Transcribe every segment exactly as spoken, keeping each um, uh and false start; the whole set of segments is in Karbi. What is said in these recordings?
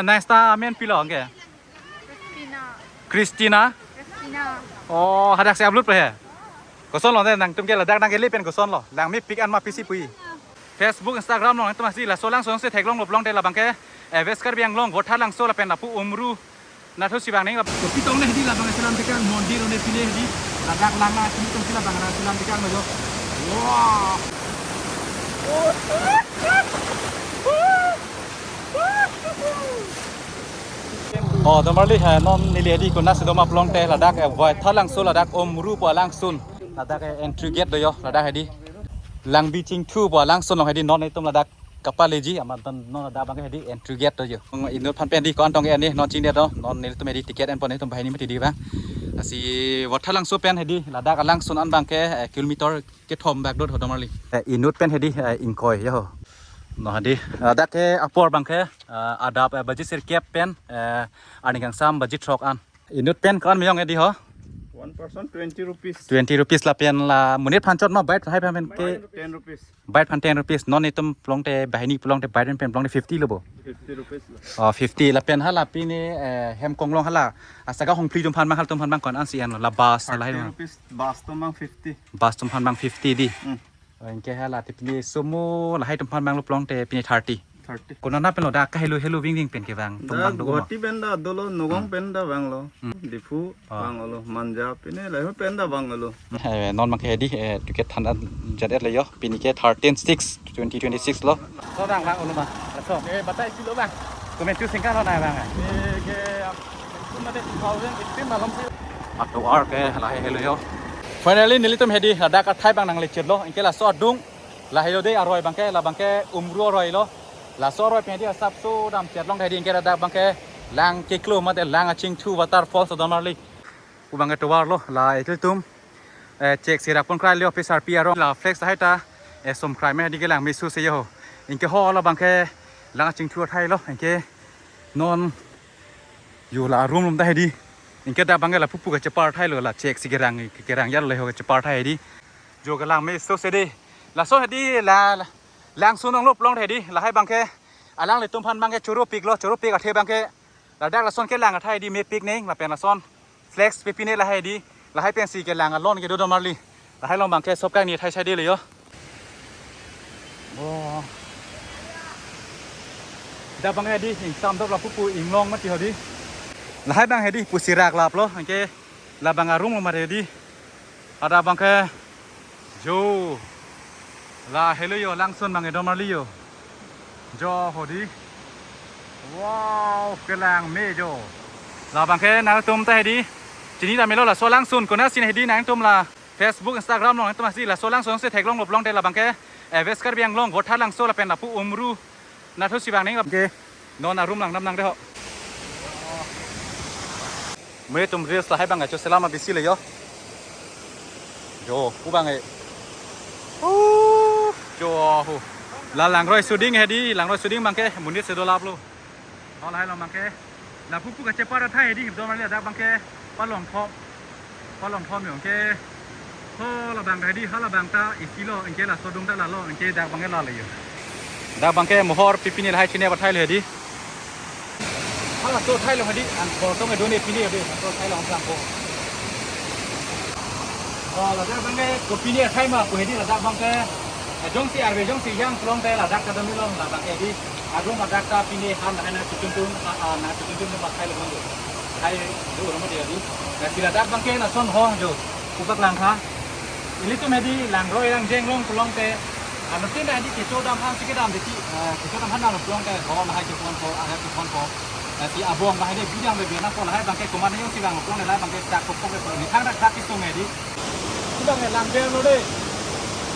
Nangsta amen pilo ke? Christina. Christina? Christina. Oh, hadak si upload pe he. Koson lo ne nangtum ke ladak nangkele pen koson lo? Langmepik an ma pisi pu-i? Facebook, Instagram along nangtum asi laso Langsun si theklonglo pulote labang ke, eh, West Karbi Anglong, Vothatlangso lapen lapu Umru. Nathu si bang ning la. Kopi tong ne hedi labang selam tekang mondir ne pine hedi. Ladak lang na sini tong si labang na selam tekang lo jo. Wah. Oh, don marli, eh, non neli hedi konat si doma pulote ladak, eh, Vothatlangso ladak Umru pu alangsun. Ladak, eh, entry gate do jo, ladak hedi. Langbi chingthu pu alangsun along hedi non itum ladak kapaleji, amat non, non ladak bang hedi entry gate do jo. Inut aphan pen hedi ko-an tong ke ne non chingdet do, non nelitum hedi ticket enpo netum banghini mati hedi bang. Lasi Vothatlangso pen hedi ladak alangsun an bang ke, eh, kilometer kethom bak do ho don marli. Eh, inut pen hedi, eh, ingkoi jo. Non hedi, eh, ladak ke apor bang ke, eh, adap, eh, baji sirkep pen, eh, arni kangsam baji throk an. Inut pen ko-an meyong hedi ho? One person twenty rupees. Twenty rupees lapen la monit aphan chot ma bike hai aphan ke? Ten rupees. Bike aphan ten rupees. Non itum pulote banghini pulote bike pen pulote fifty lo bo. Fifty rupees lo. Oh, fifty lapen hala pine, eh, hem konglong hala. Asaka Hongphli atum aphan bang halatum aphan bang ko-an si enlo la bus hala hai. Thirty rupees. Bus atum bang fifty. Bus atum aphan bang fifty hedi. Hmm. Anke hala te pine sumo lahai atum aphan bang lo pulote pine thirty. Thirty. Konat penlo dak kahelo helo wing wing pen kevang atum bang do ma? Guwahati pen ta dolo, Nagaon pen ta vanglo. Hmm. Diphu vanglo, Manja pine lahai pen ta vanglo. Eh, non bang ke hedi, eh, ticket than an jat et le jo. Pine ke thirteen six twenty twenty-six lo. So dang vanglo ma. So. Eh, batai si lo bang. Komen tu singkang lo na bang. Eh, ke Atu ar ke lahai helo jo. Finally, nelitum hedi ladak athai bang nangle chet lo. Anke laso adung lahai lo dei aroi bang ke, labang ke Umru aroi lo. Laso aroi pen hedi asap so dam chet long hedi anke ladak bang ke lang keklo mate lang achingthu waterfalls don marli. Pu bang ke tovar lo, la ilitum, eh, chek si rak pon krai lo, officer pi arong la flex hai ta, eh, som krai me hedi ke lang mesu se jo. Anke ho labang ke lang achingthu athai lo, anke non Jo la room room ta hedi. Anke dak bang ke lapu pu kachepar athai lo la chek si kerang kerang ya lo ho kachepar athai hedi. Jo kelang meso se dei. Laso hedi la, la langsun along lo pulote hedi. Lahai bang ke alanglitum aphan bang ke choro pik lo, choro pik athe bang ke ladak lason kelang athai hedi mepik neng lapen lason flex pipine lahai hedi. Lahai pensi kelang alon kedo don marli. Lahai along bang ke sop kangni athai sai dei le jo. Oh. Dak bang hedi ingsam dop lapu pu inglong mati hedi. Lahai bang hedi pusi rak lap lo, anke labang arum lo mati hedi. Ada bang ke jo. Lahelo jo langsun bang ke don marli jo. Jo hedi. Wow, kelang me jo. Labang ke nangtum ta hedi. Chini ta melo laso langsun konat si hedi nangtum la Facebook, Instagram along nangtum asi laso langsun si theklonglo pulote labang ke, eh, West Karbi Anglong, Vothatlangso lapen lapu Umru. Nathu si bang ning labang ke. Non arum lang dam nang dei ho. Metum reels lahai bang ke cho selam abisi le jo. Jo, pu bang ke. Uh, jo hu. La langroi suding hedi, langroi suding bang ke, monit si dolap lo. Ho lahai along bang ke. Lapu pu kachepar athai hedi don marli dak bang ke palong thom. Palong thom jo anke. Ho labang hedi, ha labang ta isi lo, anke laso adung ta lalo, anke dak bang ke lalo jo. Dak bang ke mohor pipine lahai chine athai lo hedi. Halaso athai lo hedi, angkor tong do ne pine hedi, halaso athai lo angkor. Oh, ladak bang ke kopine athai ma pu hedi ladak bang ke. Eh, jongsi arve jongsi yang pulote ladak ta dam long labang ke hedi. Arum ladak ta pine han hai nangchituntun, ah, ah, nangchituntun ma athai lo bang do. Hai do ro ma dei hedi. Lasi ladak bang ke lason ho jo. Pu bak lang tha. Ilitum hedi langroi lang jenglong pulote. Anuttin hedi kecho dam han si kedam dei, eh, kecho dam han dam pulote ho lahai keponpo, lahai keponpo. Lasi abong lahai dei bidang dei bina ko lahai bang ke komat jongsi lang pulote lahai bang ke dak kopok ke ni thang dak dak kesung hedi. Pu bang ke lang ber lo dei.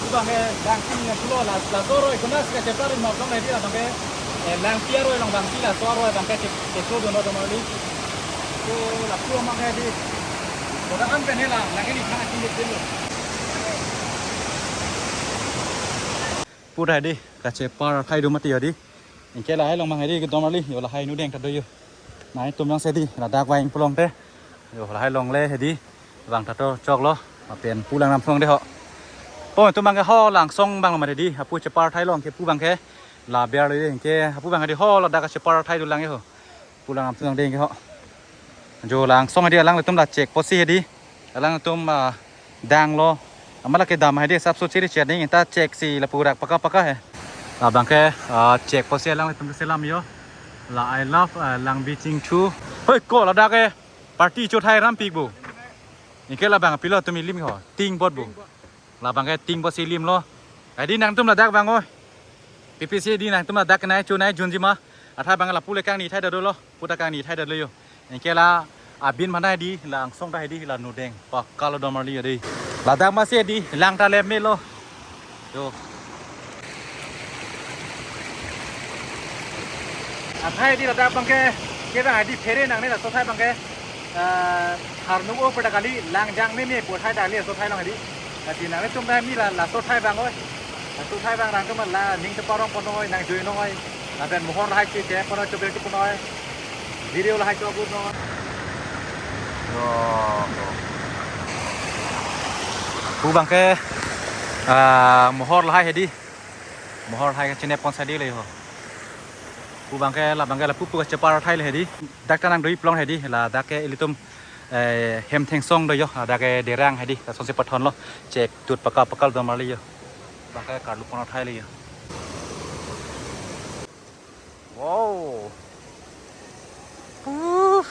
Pu bang ke lang king ne pulo la, laso aroi konat si kachepar ma pulote hedi labang ke, eh, Langpi aroi along bang si laso aroi bang ke che-, kecho do no don marli. Ko lapu bang ke hedi. Koda an pen hela, lang ini khana kini pen lo. Pu ta hedi, kachepar athai do mati hedi. Anke lahai along bang hedi don marli, jo lahai inut deng ta do jo. Nangtum jongsi hedi, ladak vang pulote. Jo lahai along le hedi, vang ta to choklo, lapen pu lang nam thong dei ho. Po itum bang ke ho langsong bang lo mati hedi, apu chepar athai along ke pu bang ke, la ber lo dei, anke apu bang hedi ho ladak kachepar athai do lang jo ho. Pulang atum nangdeng ke ho. Jo, langsong hedi alanglitum la chek posi hedi. Alangtum, ah, danglo. Amat lake dam hedi sap so chiri chani ta chek si lapu rak paka paka he. Labang ke, ah, chek posi alanglitum keselam yo. La I love, ah, Langbi Chingthu. Hoi, ko ladak ke party chothai rampik bo. Anke labang pilo tumi lim ho. Ting bot bo. Labang ke ting posi limlo. Hedi nangtum ladak vang oi. P P C hedi nangtum ladak nai chu nai junji ma. Athai bang lapu le kangni thai dado lo. Puta kangni thai dado yo. Anke la abin mana hedi, langsong ta hedi, la nudeng. Pakalo domarli hedi. Ladak masi hedi, lang ta le melo. Yo. Athai hedi ladak bang ke, ke bang hedi phere nangne laso athai bang ke. Ah, harnuk o pada kali, langjang meme pu athai dali laso athai long hedi. Lasi nangtum ta mi la, laso athai bang oi. Laso athai bang nangtum la, ning teparong ponoi, nang jui noi. Lapen mohor lahai si te ponoi, chobe tu ponoi. Video lahai cho bu noi. Yo, yo. Pu bang ke, ah, mohor lahai hedi. Mohor lahai ke chine pon sadi le ho. Pu bang ke labang ke lapu pu kachepar athai le hedi. Dak ta nangdui plong hedi. Ladak ke ilitum, eh, hem thengsong do yo. Ladak ke derang hedi. Lasonsi pathon lo. Chek tut paka pakal domarli yo. Bang ke karlu pon athai le yo. Wow. Uh.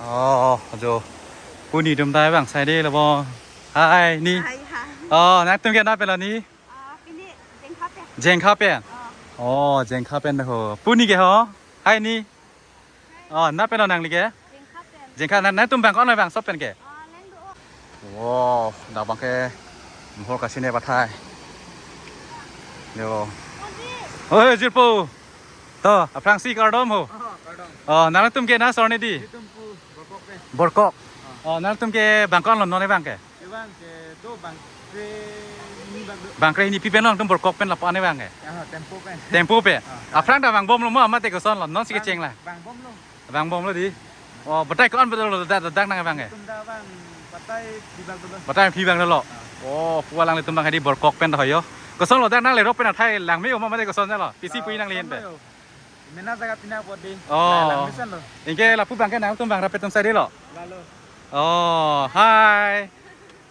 Oh, jo. Pu ni dum dai bang sai de lo bo. Hai ni. Hai, hai. Oh, nangtum ke na pela ni? Ah, pini Jengkha pen. Jengkha pen. Oh. Oh, Jengkha pen ho. Pu ni ke ho? Hai ni. Oh, na pen nangli ke? Jengkha pen. Jengkha na, nangtum bang ko na bang sop pen ke? Ah, leng do. Wow, dak bang ke mohor kasine pathai. Yo. Oi, jirpo. To, aphrangsi kardom ho. Oh, kardom. Oh, nangtum ke na sorni di? Itum pu Borkok pen. Borkok. Oh, nangtum ke bang ko lo non bang ke? Bang ke do bang kre hini bang do. Bang kre hini pi pen lo nangtum Borkok pen lapu ane bang ke? Ah, Tempo pen. Tempo pen. Ah. Aphrang ta vangbom lo ma mate koson lo non si kecheng la. Vangbom lo. Vangbom lo di. Oh, batai ko-an betul lo dak dak nang bang ke? Tum da bang batai pi bang do lo. Batai pi bang do lo. Ah. Oh, pu alanglitum bang hedi Borkok pen do yo. Koson lo dak nangli rok pen athai lang me o ma mate koson lo. Pisi pui nangli hin pen. Mena jaga pina podi. Oh. Lang mesen lo. Anke lapu bang ke nangtum bang rapet atum sai de lo. Lalo. Oh, hai.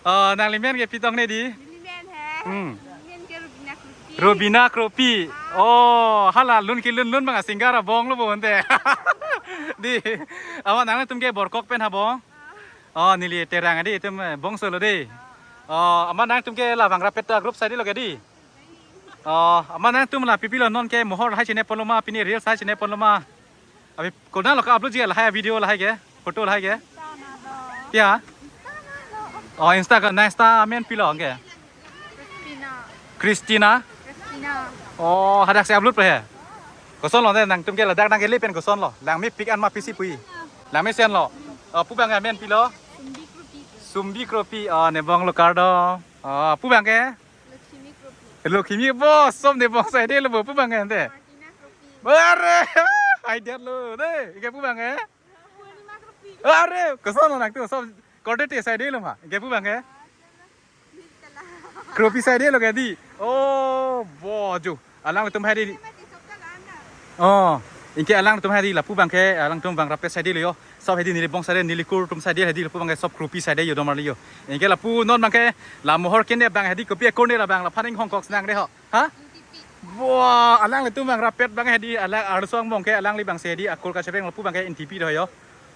Oh, nangli men ke pi tong ne di? Neli men he. Hmm. Neli men ke Rubina Kropi. Rubina Kropi. Ah. Oh, hala lun kelun lun bang singer abong lo bo ante. Di. Amat nangtum ke Borkok pen ha bong. Ah. Oh, neli Terang di itum, eh, bongso lo di. Ah. Oh, amat nangtum ke labang rapet ta group sai de lo ke di? Oh, amat nangtum la pi pi lo non ke mohor lahai chine pon lo ma, pini reels lahai chine pon lo ma. Abi konat lo ka-upload ji lahai video lahai ke, photo lahai ke? Pia? Oh, Insta ke, nang Insta amen pi lo ke? Christina. Christina. Christina. Oh, hadak si upload pe he. Koson lo de nangtum ke ladak nang kele pen koson lo. Lang mepik an ma pisi pui. Lang mesen lo. Oh, pu bang amen pi lo? Sumbi Kropi. Sumbi Kropi. Oh, ne bong lo kardom. Oh, pu bang ke? Lakshmi Kropi. Lakshmi bo, som ne bong sai de lo bo pu bang ante. Martina Kropi. Are, hai dia lo de. Anke pu bang ke? Purnima Kropi. Are, koson lo nangtum som korte te sai de lo ma. Anke pu bang ke? Nirtala. Kropi sai de lo ke di. Oh, bo jo. Alangtum hai di. Oh, anke alangtum hai di lapu bang ke, alangtum bang rapet sai de lo yo. Sop hai di neli bong sai de, neli kur atum sai de hai di lapu bang ke sop Kropi sai de yo domarli yo. Anke lapu non bang ke la mohor kene bang hai di kopi akur ne labang la phaning hongkok senang de ho. Ha? Wah, alanglitum bang rapet bang hai di alang arlosong bong ke alangli bang sai di akur kachepeng lapu bang ke intipi do yo.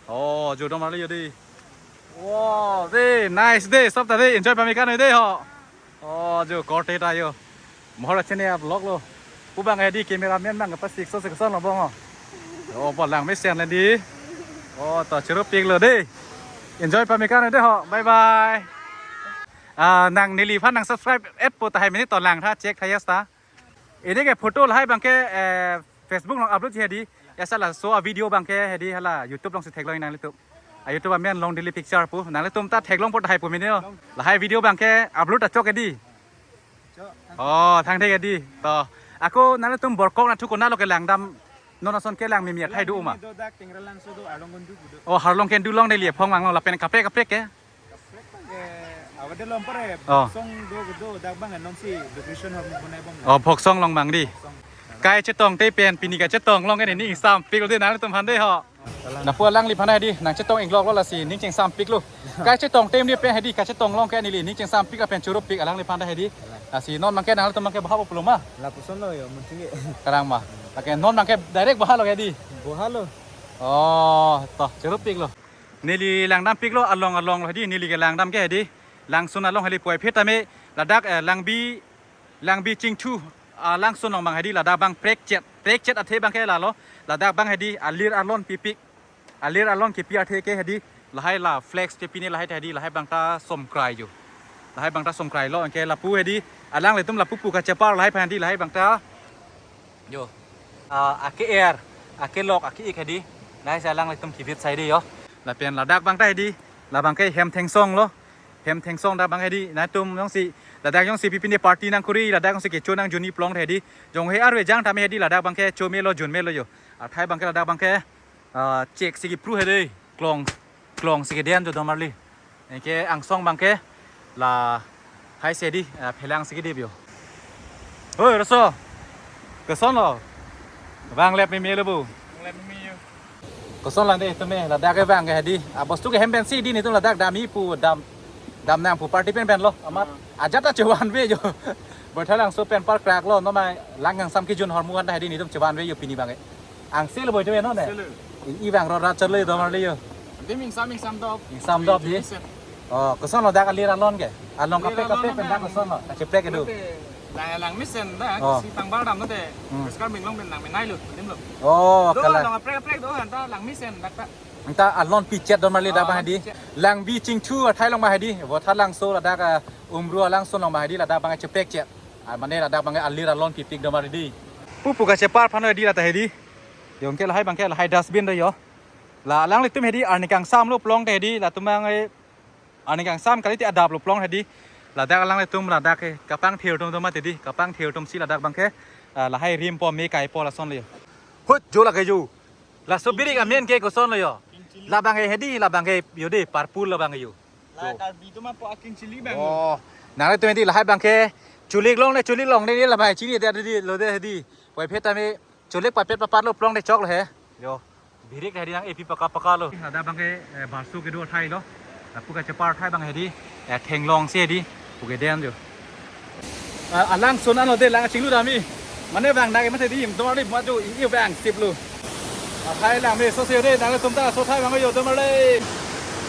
Oh, jo domarli yo di. Wow, de nice de, sop ta de enjoy pame kan de ho. Oh, jo korte ta yo. Mohor chene a vlog lo. Pu bang hai di cameraman bang pasik so se koson lo bong ho. Oh, bo lang mesen le di. Oh, to churu pik lo de. Enjoy pame kan de ho. Bye bye. Ah, nang neliphan nang subscribe et po tahai mini to lang tha check tha yes ta. Ini ke photo lahai bang ke, eh, Facebook along upload ji hai di. Ya sala so a video bang ke hai di hala YouTube along si theklong nanglitum. A YouTube amen Long Delhi Picture pu. Nanglitum ta theklong po tahai pu mini o. Lahai video bang ke upload ta chok hai di. Oh, thang thek hai di. To. Ako nanglitum Borkok na thu konat lo ke langdam. Non ason ke lang mimi athai do ma. Do dak Tengralang so do Arlong Gundu do. Oh, Harlong Kendu along neli aphong mang lo lapen kaprek kaprek ke. Kaprek bang ke, awat de lom pare, oh. Song do do dak bang non si decoration hor mo bonai bom. Oh, Phoksong along bang di. Song. Kai chetongte pen pini kachetong along ke neli ning ingsampiklo de, nanglitum aphan de ho. Lapu alangliphan hedi nangchetong ingloklo, lasi ning chingsampiklo. Kai chetongte ni pen hedi kachetong along ke neli ning chingsampik lapen chorupik alangliphan hedi. Lasi non abangke nanglitum abangke boha pulo ma? Lapuson lo yo, munching ke. Karang ma. Lake non abangke direct bohalo hedi. Bohalo. Oh, to, chorupiklo. Neli langdampiklo, along alonglo hedi, neli kelangdam ke hedi. Langsun along hedi puvoiphit tame ladak, eh, Langbi, Langbi Chingthu, ah, langsun along abang hedi ladak abang prekchet. Prekchet athe abangke lalo, ladak abang hedi alir alon pipik. Alir alon kipi athe ke hedi, lahai la flex kepine lahai hedi, lahai abangta somkrai yo. Lahai abangta somkrailo, anke lapu hedi, alanglitum lapu pu kachepar lahai aphan hedi, lahai abangta yo. Ah, ake-er, akelok, ake-ik hedi. Lahai si alanglitum kivit sai de yo. Lapen ladak abangta hedi, labangke Hem Thengsong lo. Hem Thengsong dak abang hedi, nangtum jongsi, ladak jongsi pipine party nangkuri, ladak jongsi kecho nangjunji pulote hedi. Jong he arve jang tame hedi, ladak abangke chomelo, junmelo yo. Athai abangke ladak abangke, ah, chek si kipru hedi, klong, klong si keden jo domarli. Anke angsong abangke lahai si hedi, ah, phelang si kedip yo. Hoi, Roso. Kosonlo? Vanglep meme lo bu. Vanglep meme yo. Kosonlo de tame ladak ke abangke hedi. Abostu ke hem pensi hedi netum ladak damji pu dam, damnang pu party pen penlo. Amat ajat ta chevanve yo. Boithalangso pen parkraklo, non ma lang kangsam kejun ahormu anta hedi netum chevanve yo pini abangke. Angse lo boitame non ne? Angse lo. I, i abang ro rat chalo domarli yo. Ante ingsam ingsam dop. Ingsam dop di. Mesen. Oh, kosonlo dak alir alon ke? Along alir kaprek kaprek alon pen dak anta kosonlo? Kacheprek ke do. Te lang, lang mesen dak, oh, si tangbar dam no te. Hmm. Poriskar minglong pen lang menailo, lim lo. Oh, do kala. Along kaprek kaprek do anta lang mesen dak ta. Anta alon pichet domarli dak abang hedi. Alon pichet. Langbi Chingthu athai along abang hedi. Boithalangso ladak, ah, Umru alangsun along abang hedi ladak abang cheprekchet. Ah, mane ladak abang alir alon pipik domarli di. Pu pu kachepar aphan hedi lata hedi. Yo anke lahai abangke lahai dustbin do yo. La alanglitum hedi arni kangsam lo pulote hedi, latum abang, eh, arni kangsam kalite adap lo pulote hedi. Ladak alanglitum ladak ke kapangthir atum atum mati di, kapangthir atum si ladak abangke, ah, lahai rimpo me kaipo lason lo yo. Hut jo lake jo. Laso birik amen ke kosonlo yo? Labangke hedi, labangke yo de, purple labangke yo. La Karbi atum apo a-king chilli abang yo. Oh, nanglitum hedi lahai abangke cholik longle, cholik longle de labang chini de, de, de, lo de hedi. Puvoiphit tame cholik papet papat lo pulote choklo he. Yo. Birik hedi nang epi paka paka lo. Ladak abangke, eh, barsu kedo athai lo. Lapu kachepar athai abang hedi, eh, thenglong si hedi. Pu keden jo. Ah, alangsun anlo de lang chinglu damji. Mane abang nang mate di, domarli maju, i, i abang sip lo. Athai lang meso se de, nangtum ta so athai abang yo domarli.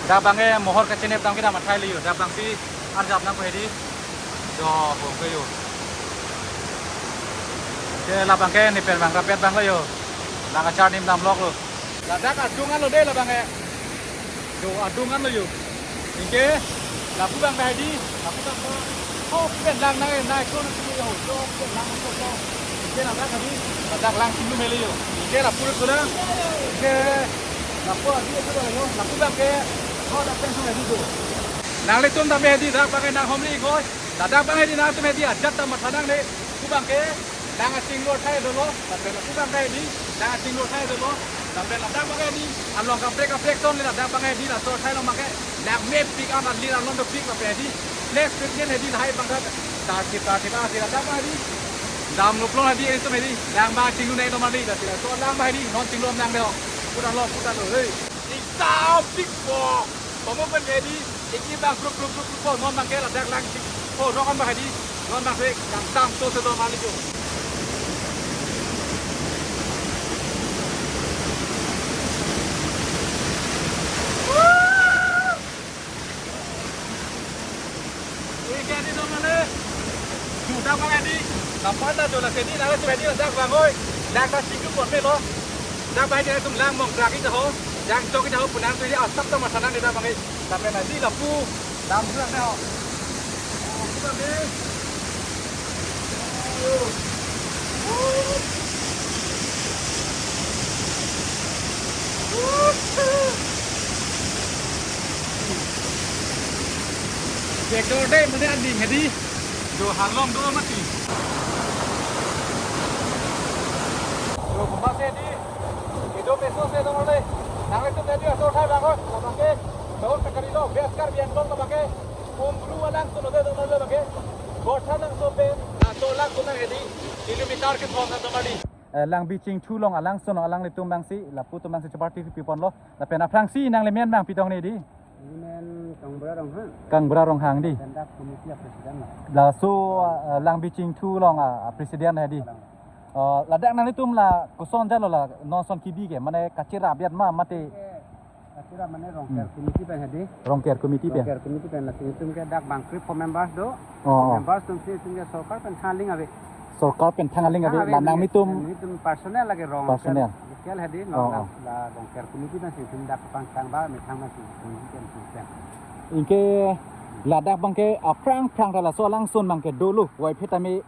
Dak abangke mohor kachenep dam kedam athai lo yo, dak abangsi arjap nangpo hedi. Jo, hom ke yo. Ke labangke ne pen abang rapet abang lo yo. Lang kachar nim damlok lo. Ladak adung anlo de labangke. Jo, adung anlo yo. Anke lapu abang ta hedi, lapu abang ta. Oh, pen lang nang nang ko na yo. Jo, pen lang ko ko. Anke ladak hedi, ladak lang chinglu melo yo. Anke lapu ko na. Anke lapu adi ko yo. Lapu abangke. Oh, dak pen so hedi jo. Nanglitum tame hedi dak abangke nang homli ko. Ladak abang hedi nangtum hedi ajat ta matha nangne. Pu abangke lang achinglu athai dolo, lapen lapu abang hedi lang achinglu athai dolo, lapen ladak abang hedi along kaprek kaprek ton le ladak abang hedi laso athai along abangke lang mepik an alir alon dopik lapen hedi flex fitgen hedi lahai abang kat tartip tartip an hedi ladak abang hedi damlo pulote hedi itum hedi lang abang chinglunang domarli, laso lang abang hedi non chinglu nang de ho. Pura lo, pura lo, hei. Ingsam pikpo. Pamo pen hedi, iki abang krup krup krup krup po, non abangke ladak lang chinglu po, rok an abang hedi, non abangke kangsam so se domarli jo. Oi, ke hedi domarli. Ju dak abang hedi. Kapan ta jo la hedi, la hedi dak abang oi. Dak ta chinglu pon melo. Dak abang hedi tum lang mong krak ita ho. Jang chok ita ho, punang tu hedi asap ta matha nang dak abang hedi. Lapen hedi lapu. Dam pulang dah ho. Lapu dah hedi. Vector de mane aning hedi. Jo harlong do mati. Jo buma se di. Ido peso se do le. Nanglitum hedi aso thai bang ho. Labangke. Bahut sekali lo. Best Karbi Anglong labangke. Umru alangsun lo de do le labangke. Borthalangso pen. Tolak kunang hedi, kilometer kethom na tomar di. Eh, Langbi Chingthu along alangsun alanglitum abangsi, lapu atum abangsi chepar tipi ponlo. Lapen aphrangsi nangli men abang pi tong ni di? Neli men Kangbura Ronghang. Kangbura Ronghang di. Dak committee a president lo. Laso, eh, Langbi Chingthu along a, a president hedi. Alang. Eh, ladak nanglitum la koson jalo la non ason kebi ke, mane kachirap biat ma mate? Ke, kachirap mane Rongker committee pen hedi. Rongker committee pen. Rongker committee pen lasi itum ke dak bangkrip four members do. Oh, oh. Members atum si itum ke sorkar pen thanling ave. Sorkar pen thanling ave, thanling la ave, nanglitum. Itum personal lake Rongker. Personal. Local hedi, oh, la, oh, la Rongker committee pensi itum dak pangkang ba methang pensi itum pen pen. Anke ladak abangke aphrang aphrang ta laso alangsun abangke dolo, wai phet tame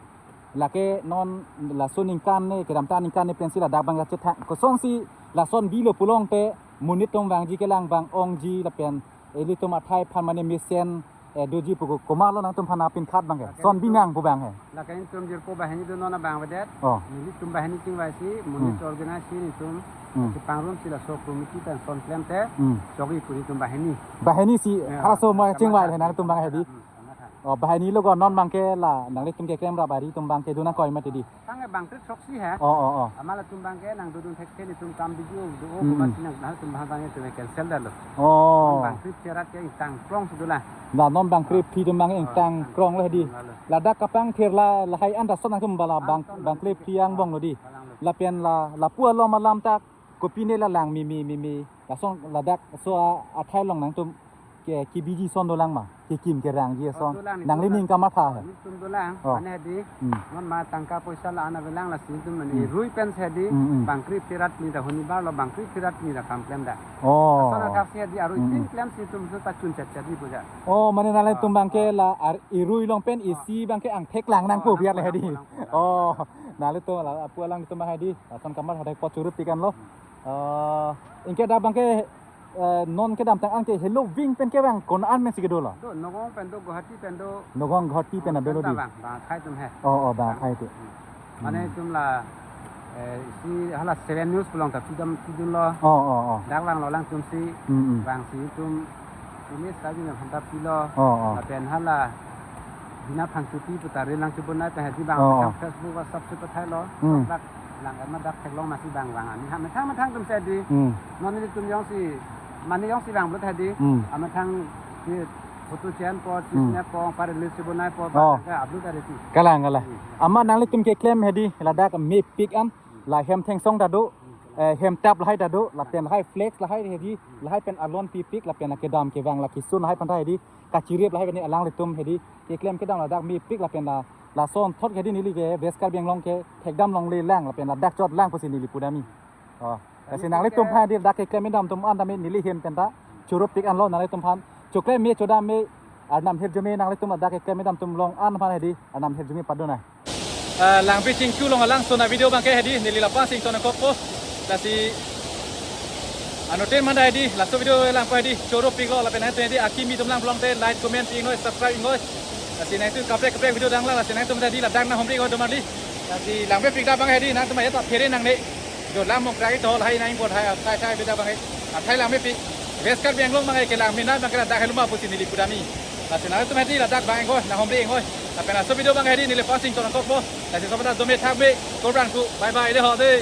lake non laso aningkan ne, kedamtang aningkan ne pensi ladak abang kachethang. Kosonsi lason bilo pulote monit atum vangji kelang abang ongji lapen ilitum athai aphan mane mesen, eh, doji pu ko komatlo nangtum aphan apinkhat abangke? Lake son itum binong pu abang he. Lake itum jirpo banghini do non abang avedet. Oh. Nelitum banghini chingvaisi, monit, hmm, organize si itum, hmm, kepangrumsi laso committee pen son klemte, hmm, chokji pu itum banghini. Banghini si, oh, halaso mo kamatha chingvai le nangtum abang hedi. Hmm, kamatha. Oh, banghini lo ko non abangke la nanglitum keklemrap ari atum abangke dun nangkoi mati di? Tangke bangkrip soksi he. Oh, oh, oh. Amat latum abangke nangdodun thekthe itum kam video do o, hmm, komatsi nang, nangtum abang abangke itum cancel detlo. Oh. Non bangkrip cherat ke ingtang krong si dolang. La non bangkrip, oh, phi atum abang, oh, ingtang krong le di. Krong lo. Ladak kapangthir la lahai anta son nangtum bala bang, anton bangkrip lo, phi angbong lo di. Balang lo. Lapen la, lapu alom alam ta kopine la lang mimi mimi. Lason ladak so a, athai along nangtum ke, kebiji son dolang ma, kekim kerangji son. Oh, dolang, nangli dolang. Ning kamatha he. Nelitum dolang, oh, mane hedi. Hmm. Non ma tangka poisa la-an avelang lasi itum mane, hmm, rui pen si hedi. Hmm, hmm. Bangkrip cherat ni da huni bar lo, bangkrip cherat ni da kam klem da. Oh. Son akap si hedi aru, hmm, itin klemsi itum so ta chun chat chat ni puja. Oh, mane nanglitum, oh, abangke, oh, la ar irui along pen, oh, isi abangke angthek lang nang, oh, pu biar le hedi. Nangpo, nangpo, nangpo. Oh, nanglitum la apu alanglitum abang hedi. Lason kamatha thek po, choro-ik an lo. Hmm. Eh, anke dak abangke, eh, non kedamtang anke helo wing pen kevang ko-an pensi kedo lo? Do, Nagaon pen do, Guwahati pen do. Nagaon Guwahati pen, oh, ado lo di. Bang, bang akhai atum he. Oh, oh, bang akhai atum. Hmm. Mane, hmm, itum la, eh, isi hala Seven News along ta pidam pidunlo. Oh, oh, oh. Dak vanglo alangtum si, hmm, hmm, vangsi itum Umesh Karbi Nang aphanta pilo. Oh, oh. Lapen hala Bina Phangchopi pu ta reel nangchebonai pen hedi bang, oh, oh, Facebook, WhatsApp si pathailo. Hmm. Dak lang ema dak theklong masi bang vang, ami ha methang methang atum si hedi. Hmm. Non nelitum jongsi, mane jongsi vanglo hedi. Hmm. Amethang si photo chen po, hmm, chisne po, pa release chebonai po, oh, ba ka upload areti. Kalang, kalang. Hmm. Amat nanglitum keklem hedi ladak mepik an, la hem thengsong ta do, eh, hem tap lahai ta do, lapen lahai flex lahai hedi, lahai pen alon pipik, lapen la kedam kevang la kisun lahai aphanta hedi, kachirip lahai pen alanglitum hedi keklem kedam ladak mepik lapen la, lason thot hedi neli ke West Karbi Anglong ke thekdam longle lang lapen ladak chot lang pusi neli pudam ni. Oh, lasi nanglitum aphan hedi dak keklem kedam atum an tame neli ahin pen ta choro-ik an lo nanglitum aphan. Choklem me chodam me, arnam hirjume nanglitum ladak keklem kedam atum along an aphan hedi arnam hirjume padonai. Ah, Langbi Chingthu along alangsun a video abangke hedi neli la-an si ington nangkokpo. Lasi anuttin manda hedi laso video langpo hedi choro-ik lo lapen nangtum hedi akimi atum lang pulote like, comment pi ingoi, subscribe ingoi. Lasi nangtum kaprek kaprek video dang lang, lasi nangtum hedi ladak nanghumri ingoi domarli. Lasi langmepik dak abang hedi nangtum ya ta phere nangne. Jo lam mok rai to lahai nang bot hai athai athai video abang he. Athai langmepik. West Karbi Anglong abang he kelang mina abangke ladak helo ma pusi neli pudam ni. Lasi nangtum hedi ladak abang ingoi, nanghumri ingoi. Lapen laso video abang hedi neli la-an si ington nangkokpo. Lasi sopata dome thakme, kurang ku, bye bye de ho de.